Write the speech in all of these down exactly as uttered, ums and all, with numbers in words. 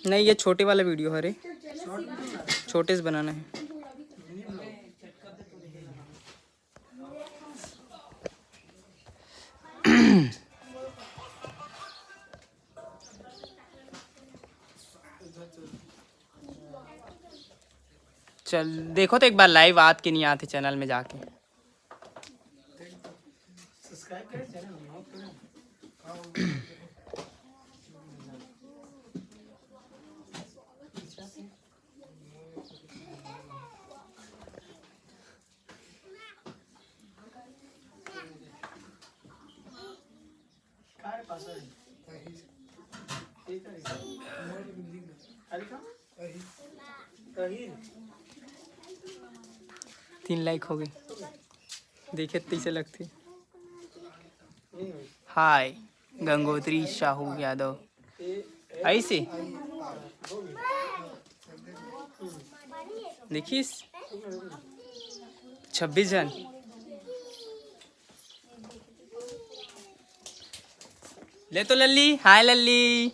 नहीं, ये छोटे वाला वीडियो हरे, छोटे से बनाना है। चल देखो तो एक बार लाइव आत के नहीं आते चैनल में जाके। तीन लाइक हो गए। देखे तैसे लगते। हाय गंगोत्री साहू यादव। ऐसे देखिस छब्बीस जन। ले तो लल्ली, हाय लल्ली,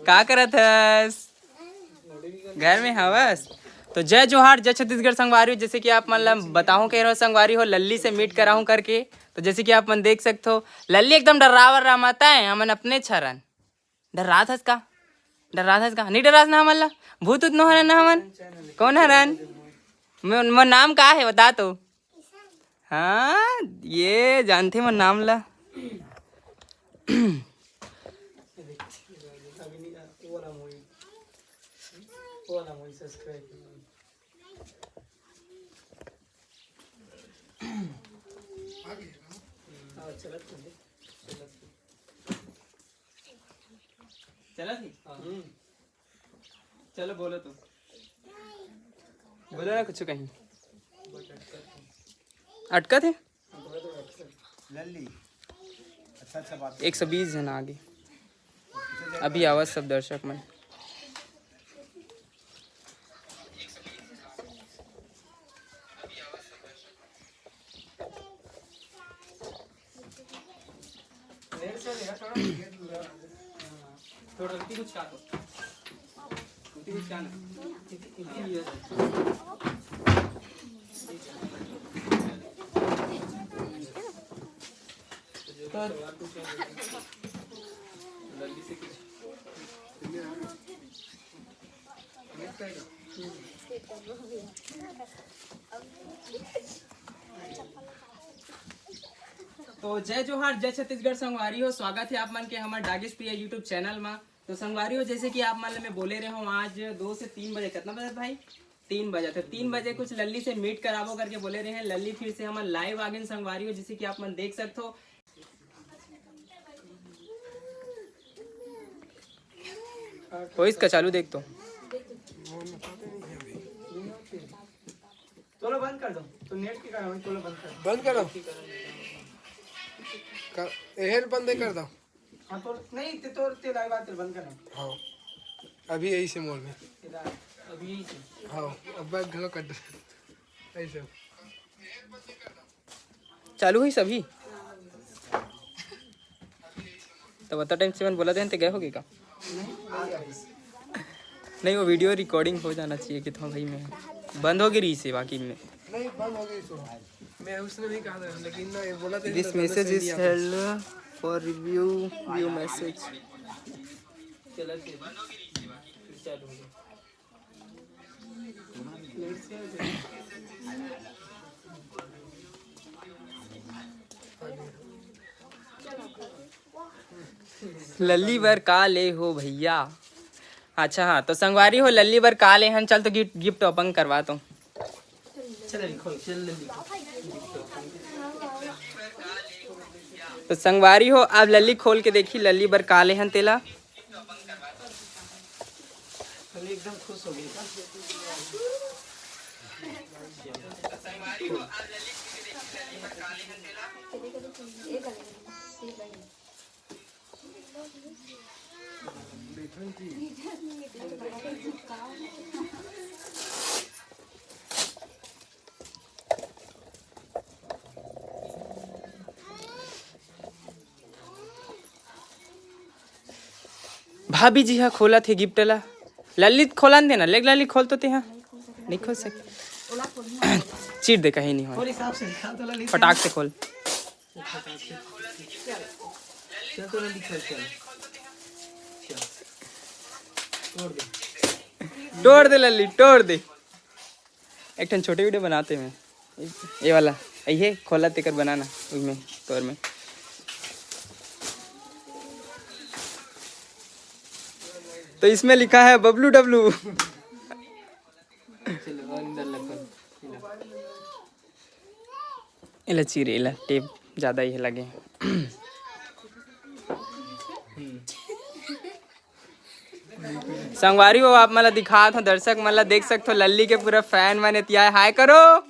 का करत हस? घर में हवस? तो जय जोहार, जय छत्तीसगढ़ संगवारी हो। जैसे कि आप मन ला बताहूँ कह रहे हो संगवारी हो, लल्ली से मीट कराहूँ करके। तो जैसे कि आप मन देख सकते हो, लल्ली एकदम डर्रा वर्रा मत है, हमन अपने छरन। डर्रात हस का? डर्रात हस का? नहीं डर्रास ना हमन ला। भूत उत नो हरन ना हमन। कौन हरन? मैं, मोर नाम का है बता तो। हाँ, ये जानते मोर नाम ला। चला थी? हाँ। चलो बोलो तो। बोलो ना कुछ कहीं। अटका थे? लल्ली। अच्छा, अच्छा बात। एक सौ बीस जन आगे। अभी आवाज सब दर्शक मन। तो जय जोहार, जय छत्तीसगढ़ संगवारी हो, स्वागत है आप मन के हमर डागिश प्रिया YouTube चैनल मा। तो संगवारी हो, जैसे कि आप मन ले मैं बोले रहे हूँ, आज दो से तीन बजे, कितना बजे भाई? तीन बजे। तो तीन बजे कुछ लल्ली से मीट कराबो करके बोले रहे हैं। लल्ली फिर से हमन लाइव आगे संगवारी हो, जैसे कि आप मन देख सकते हो। हो इसका चालू देख तो। चलो बंद कर दो, तो नेट की कारण चलो बंद कर। बंद करो। कर, एहन बंद कर दो। हाँ, तो नहीं, ते तो ते लाइव आते बंद करना। हाँ, अभी यही से मोड़ में। इधर, अभी यही से। हाँ, अब बैग घलो कट ऐसे। चालू है सभी। तब अतना टाइम से मन बोला देन ते गए होगे का? नहीं, वो वीडियो रिकॉर्डिंग हो जाना चाहिए कि तो भाई मैं बंद हो गई रही से बाकी में। नहीं, बंद हो गई सो। मैं उसने नहीं कहा था, लेकिन ना, ये बोला था, This message is held for review, view message। लल्ली बर का ले हो भैया? अच्छा, हाँ, तो संगवारी हो, लल्ली बर का ले हन? चल, तो गिफ्ट, गिफ्ट ओपन करवा तो। चल, लल्ली खोल, चल, लल्ली खोल। तो संगवारी हो, अब लल्ली खोल के देखी, लल्ली बर का ले हन तेला। लल्ली एकदम खुश हो गई का? भाभी जी हा खोलत हे गिफ्ट ला। ललित खोलन देना, लेग ललित खोल तो ते हा। नहीं खोल सके। चीर दे, कहीं नहीं हो। फटाक से खोल। चल तो ललित खोल, चल। चल। तोड़ दे। तोड़ दे ललित, तोड़ दे। एक ठन छोटे वीडियो बनाते हैं। ये वाला, ये खोला तेकर बनाना, उसमें, तोर में। तो इसमें लिखा है बबलू डब्लू। चलो, और अंदर लगा। एला चीरे, एला टेप ज्यादा ही लगे। संगवारी हो, आप मन ला दिखात हो, दर्शक मन ला देख सकथो, लल्ली के पूरा फैन मन एतिया हाय करो।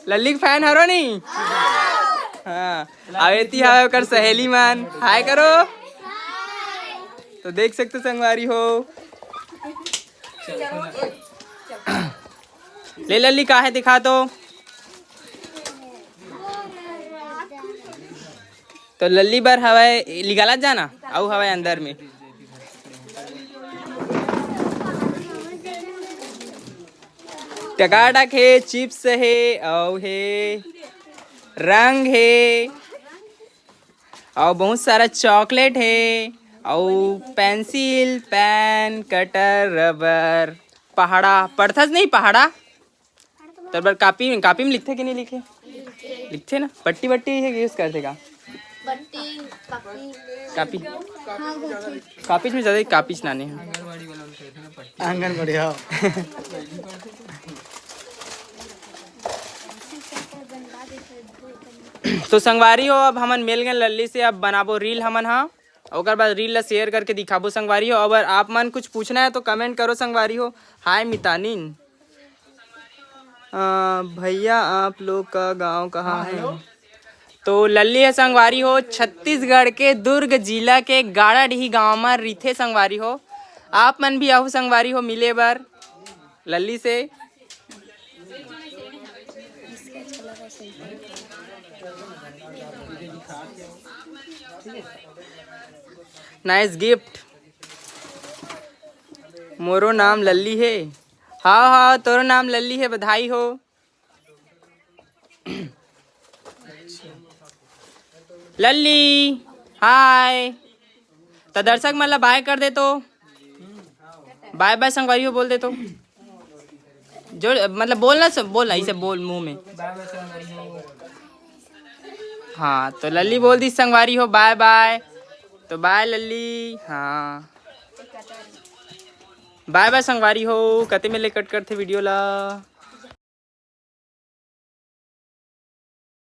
लल्ली के फैन हरो नहीं? हाँ, अब एती हाय ओकर सहेली मन, हाय करो। तो देख सकथो संगवारी हो, ले लल्ली काहे दिखा तो। तो लल्ली बर हवय, निकालत जाना, अउ हवय अंदर में। टकाटक हे, चिप्स हे, अउ हे रंग हे, अउ बहुत सारा चॉकलेट हे, अउ पेंसिल, पेन, कटर, रबर, पहाड़ा, पढ़थस नहीं पहाड़ा? तोर बर कॉपी, कॉपी में लिखथे कि नहीं लिखे? लिखथे ना, पट्टी वट्टी यूज करथे का? बट्टी, कॉपी। कॉपी। हाँ, होथे। कॉपीज में ज्यादा कॉपीज नाने हैं। आंगनबाड़ी, हाँ। तो संगवारी हो, अब हमन मिल गए लल्ली से, अब बनाबो रील हमन हा, ओकर बाद रील ला शेयर करके दिखाबो संगवारी हो। अगर आप मन कुछ पूछना है तो कमेंट करो संगवारी हो। हाय मितानिन। अ, भैया, आप लोग का गांव कहाँ है? तो लल्ली है संगवारी हो, छत्तीसगढ़ के दुर्ग जिला के गाड़ाडीही गांव म रिथे संगवारी हो। आप मन भी आहू संगवारी हो मिले बर लल्ली से। Nice gift. मोरो नाम लल्ली हे। हाँ, हाँ, तोरो नाम लल्ली हे, बधाई हो। लल्ली, हाय। त दर्शक मन ला बाय कर दे तो। बाय बाय संगवारी हो बोल दे तो। जोर, मतलब बोलना, सब बोलना, इसे बोल मुंह में। हाँ, तो लल्ली बोल दी संगवारी हो बाय बाय। तो बाय लल्ली, हाँ। बाय बाय संगवारी हो, कते में ले कट करथे वीडियो ला।